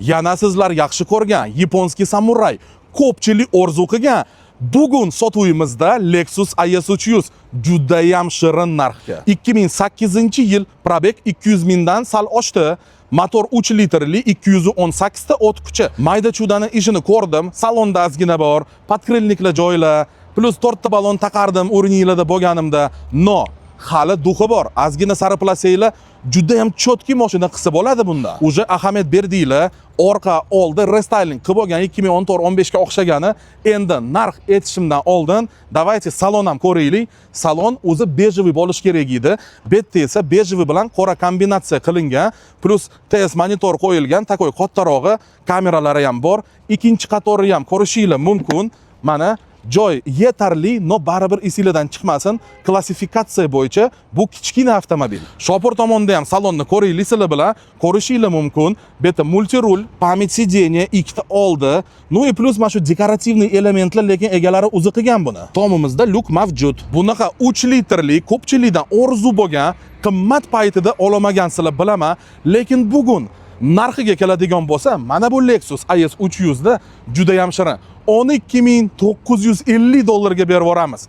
Yana sizlar yaxshi ko'rgan японский samuray, ko'pchilik orzu qilgan, bugun sotuvimizda Lexus IS 300 judayam shirin narxga. 2008-yil, пробег 200 mingdan sal oshdi. Motor 3 litrli, 218 ta ot kuchi. Mayda chudani ishini ko'rdim. Salonda ozgina bor, подкрыльник lar joylar, плюс to'rtta balon taqardim o'rninglarda bo'lganimda. Но hali дух i bor. Ozgina sariplasanglar, judayam чёткий mashina qilsa bo'ladi bunda. Уже ahamiyat berdinglar, orqa oldi рестайлинг qilib olgan, 2014-15 ga o'xshagani. Endi narx aytishimdan oldin давайте salon ham ko'raylik. Salon o'zi бежевый bo'lishi kerak edi. Bu yerda esa бежевый bilan qora kombinatsiya qilingan, плюс TS monitor qo'yilgan, такой kattarog'i, kameralari ham bor. Ikkinchi qatori ham ko'rishinglar mumkin. Mana, joy yetarli, но baribir esinglardan chiqmasin, klassifikatsiya bo'yicha bu kichkina avtomobil. Shopir tomonda ham salonni ko'raylik sizlar bilan, ko'rishinglar mumkin. Bu yerda мультируль, память сиденья, ikkita oldi. Ну и плюс mana shu декоративный elementlar, lekin egalari o'zi qilgan buni. Tomimizda lyuk mavjud. Bunaqa 3 litrli ko'pchilikdan orzu bo'lgan, qimmat paytida ololmagansizlar, bilaman, lekin bugun narxiga keladigan bo'lsa, mana bu Lexus IS 300 da juda ham shirin. 12 950 dollarga berib yuboramiz.